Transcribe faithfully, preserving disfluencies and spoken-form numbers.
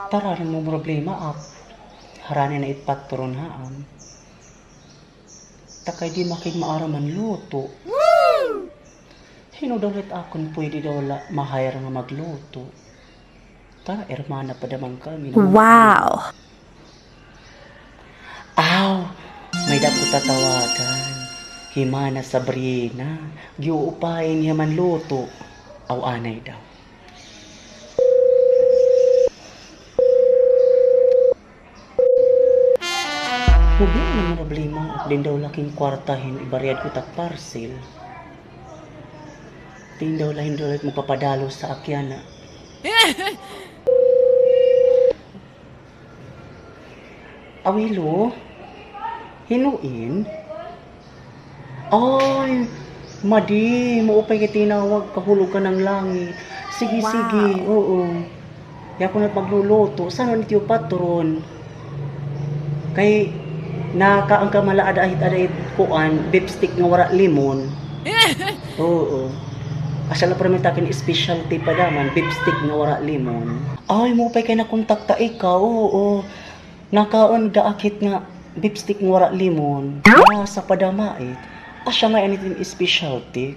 Tara, ano mo problema, ak? Harani na it patron ha am. Ta kay di makig maaram man luto. Hin-o daw la it akon pwede daw la ma-hire nga magluto? Tara, hermana pa da man kami. Wow! Aw, may-ada ko tatawagan. Hi Mana Sabrina, giuupayan niya man luto. Aw, anay daw. Problema, problema. Diin daw la ak hin kwarta hin ibarayad ko tak parcel. Diin daw la, hin-o daw la it magpapadalo sa ak yana. Awilo? Hin-o in? Ay, madi, maupay kay tinawag, kahulog ka ng langit. Sige, sige, oo. Di ako na pagluluto. San-o an it iyo patron? Kay nakaon ka man la ada hit, ada hit kuan, beef steak nga wara limon. Oo. Asya la, pero may takon specialty pa da man, beef steak nga wara limon. Ay, maupay kay nakontakta ikaw, oo. Nakaon da ak hit nga beef steak nga wara limon. Lasa pa da man it. Asya ngay-an it in specialty.